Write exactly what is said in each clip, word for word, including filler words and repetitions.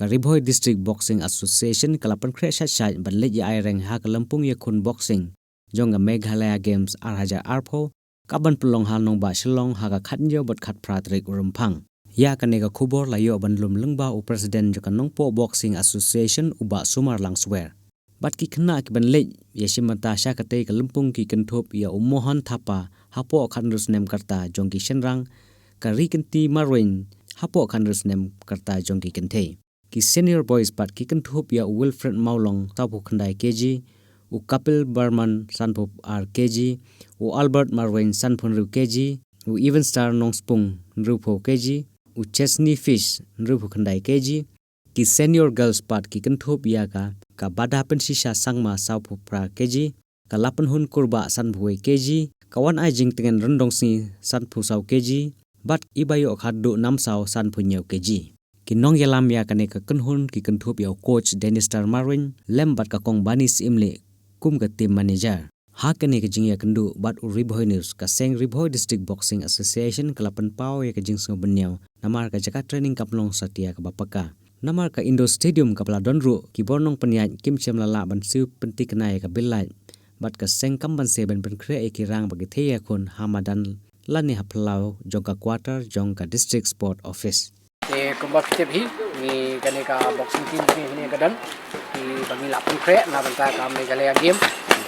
Ka Ri Bhoi District Boxing Association ka la pynkhreh shait shait ban leit ïa ai reng ha ka lympung ïakhun boxing jong ka Meghalaya Games ar hajar arphew, ka ban pynlong ha nongbah Shillong ha ka khathynñiew bad khatphra tarik u Rymphang. Ïa kane ka khubor la ïoh ban lum lyngba u President jong ka Nongpoh Boxing Association, u Bah Sumar Langswer. Bad ki khynnah ki ban leit ïa shim bynta sha katei ka lympung ki kynthup ïa u Mohan Thapa hapoh ka hynriew snem ka rta jong ki shynrang, ka Rikynti Marwein hapoh ka hynriew snem ka rta jong ki kynthei. Ki senior boys pat ki kynthup ïa u Wilfred Mawlong, sawphew khyndai K G, u Kapil Barman, sanphew ar K G, u Albert Marwein, sanphew hynriew K G, u Even Star Nongspung, hynriewphew K G, u Chesney Fish, hynriewphew khyndai K G. Ki senior girls pat ki kynthup ïa ka, ka Bada Pynshisha Sangma, sawphew phra K G, ka Lapynhun Kurbah, sanphew wei K G, ka Wan Ai Jingtngen Ryndongsngi, sanphew saw K G, bad i Baïoh Kharduh Namsaw, sanphew hynñiew K G. Ki nongïalam ïa kane ka kynhun ki kynthup ïa u coach Dennis Star Marwein lem bad ka Kong Bani Syiemlieh kum ka team manager. Ha kane ka jingïakynduh bad u Ri Bhoi News, ka seng Ri Bhoi District Boxing Association ka la pynpaw ïa ka jingsngewbha bynñiaw namar ka jaka training kam long satia kaba paka. Namar ka indoor stadium kaba la don ruh, ki bor nongpynïaid kim shym la lah ban siew pynthikna ïa ka bill light. Bad ka seng kam banse ban pynkhreh ïa ki rang ba ki thei ïakhun ha madan lane ha phyllaw jong ka quarter jong ka District Sport Office. Te kumba phi tip hi, ngi kane ka boxing team ngi hynne ka don, ki ba ngi la pynkhreh na bynta ka Meghalaya Game,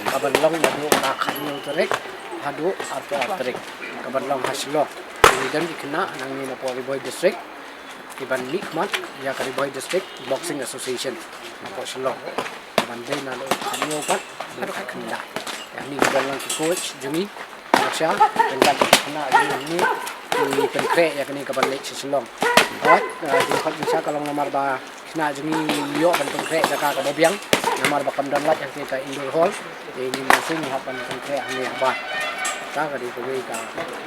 ka ban long naduh ka khathynñiew tarik haduh arphew ar tarik, ka ban long ha Shillong. Ngi don ki khynnah na ngi na poh Ri Bhoi District, ki ban mihkhmat ïa ka Ri Bhoi District Boxing Association na poh Shillong. Ka ban dei naduh khathynñiew pat haduh khatkhyndai. Ïa ngi ki ban long ki coach jong ngi. Sha, pynjah ki khynnah jong ngi, ngi pynkhreh ïa kane ka ban leit sha Shillong. Hooid, eh, jingkhot jingshah ka long namar ba khynnah jong ngi ïoh ban pynkhreh jaka kaba biang, namar ba kam don lait hangne ka indoor hall. Te ngi mynsiem ngi hap ban pynkhreh hangne haba. Ka ka dei kawei ka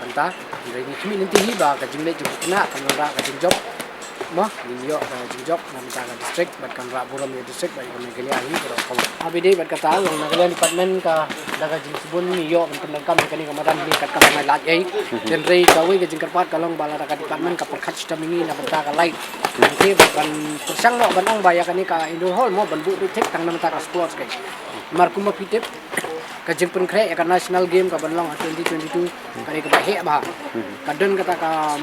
bynta. Hynrei ngi khmih lynti hi ba ka jingleit jong ki khynnah kan wanrah ka jingjop. Mo, ngin ïoh ka jingjop na bynta ka district, bad kan rah burom ïa district, bad ïa ka Meghalaya hi baroh kawei. Haba ïadei bad kata, long Nagaland Department ka, da ka jingsbun ngi ïoh ban pyndonkam ïa kane ka madan hi kat kaba ngi la lait ei. Hynrei kawei ka jingkyrpad ka long ba lada ka department ka pyrkhat shitom ïa ngi na bynta ka light. Hynrei ban pyrshang noh ban ong ba ïa kane ka indoor hall mo ban buh beit thik tang na bynta ka sports ka. Namar kumba phi tip, ka jingpynkhreh ïa ka national game ka ban long ha twenty twenty-two, ka dei kaba heh bha. Ka don kata ka,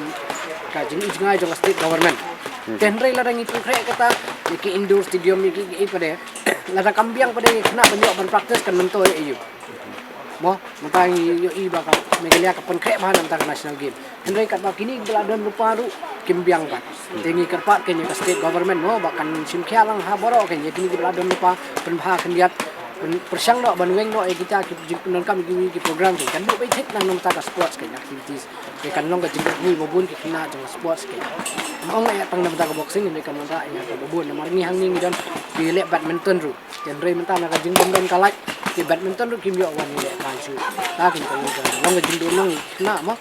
ka jingjngai jong ka state government. Te hynrei lada ngi pynkhreh kata ïa ki indoor stadium, ïa ki, ki, pat de, lada kam biang pat de, khynnah ban ïoh ban practice kan myntoi ïa u. Mo, mynta ngi ïohi ba ka Meghalaya ka pynkhreh bha na bynta ka national game. Hynrei katba kine kiba la don lypa ruh kim biang pat. Te ngi kyrpad kein ïa ka state government mo ba kan shim khia lang ha baroh kein ïa kine kiba la don lypa, pynbha khyndiat, pyn-, pyrshang noh ban weng noh ïa kita ki jingpyndonkam ïa ki program kein, kan buh beit thik na bynta ka sports kein, activities. Te kan long ka jingkyrkhu ba bun ki khynnah jong ka sports kein. Ym ong ïa tang na bynta ka boxing, hynrei kan wanrah ïa kaba bun, namar ngi hangne ngi don ki leh badminton ruh. Hynrei mynta na ka jingbym don ka light, ki badminton ruh kim ïoh wan ïaleh bha shuh. Ta kin ka long ka jingdon nong khynnah mo.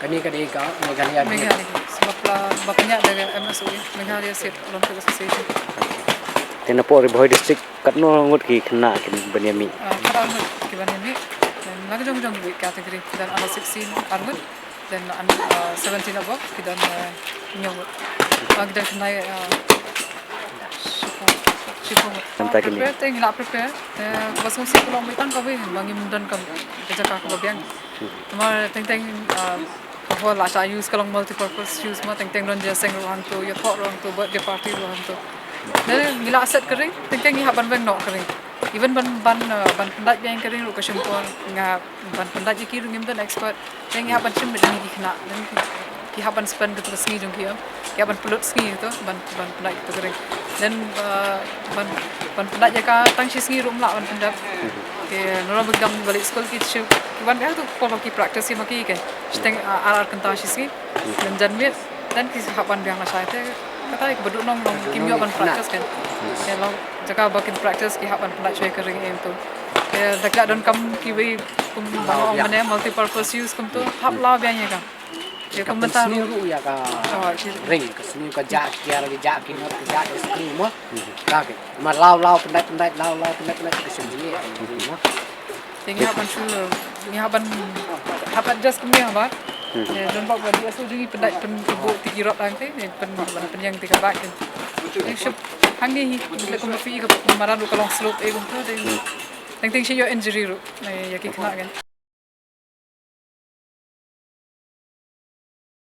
Kane ka dei ka Meghalaya Games. Meghalaya Games. Bapla, ba pynïaid da ka M S O E, Meghalaya State Olympic Association. Te na poh Ri Bhoi District katno ngut ki khynnah kin ban ïa mih? Ah, khatar ngut ki ban ïa mih. Then la ka jong jong weight category, then under sixteen ar ngut. Then, uh, seventeen above, ki don, uh, hynñiew ngut. Ah, ki don khyndai, uh, shiphew, shiphew ngut. Namar kine. Prepare te ngi la prepare. Te kaba sngewsih ka long beit tang kawei ba ngim don ka, ka jaka kaba biang. Namar teng teng, uh, ka hall la shah use, ka long multipurpose use mo, teng teng don jingïaseng ruh hangto, ïathoh ruh hangto, birthday party ruh hangto. Te ngi la set ka ring, teng teng ngi hap ban weng noh ka ring. Even ban, ban, uh, ban pyndait biang ka ring ruh ka shim por, nga ban pyndait ïa ki ruh ngim don expert. Te ngi hap ban shim beit ïa ki khynnah, then ki, ki hap ban spend kito ka sngi jong ki, em. Ki hap ban pynlut sngi kito ban, ban pyndait kito ka ring. Then, uh, ban, ban pyndait ïa ka tang shi sngi ruh ym lah ban pyndep. Te nalor ba ki dang ba leit skul ki shu, ki wan biang to por ba ki practice ïa ma ki kein. Shiteng, uh, ar ar kynta shi sngi. Then janmiet, then ki hap ban biang lashai te. Kata ïa kaba duh nong long kim ïoh ban practice kein. Te long jaka ba kin practice ki hap ban pyndait shuwa ïa ka ring em to. Te da ki la donkam kiwei kum ba nga ong mynne multipurpose use kumto, hap law biang ïa ka. Te kum mynta sniew ruh ïa ka ring, ka sniew ka jah, ki ara ki jah, ki nor ki jah, ki sniew mo. Ka ke. Ma law law pyndait pyndait, law law pyndait pyndait, ka sniew jingeh mo. Te ngi hap ban shu, ngi hap ban, hap ban adjust kumne haba. Don bok ba dei, asu jong ngi pyndait pynbuh tiki rot hangtei, pyn ban pynïeng tiki bike. Shuh hangne hi, leh kumba phi i ka madan ruh ka long slope ei kumta, teng teng shu ïoh injury ruh ïa ki khynnah kan.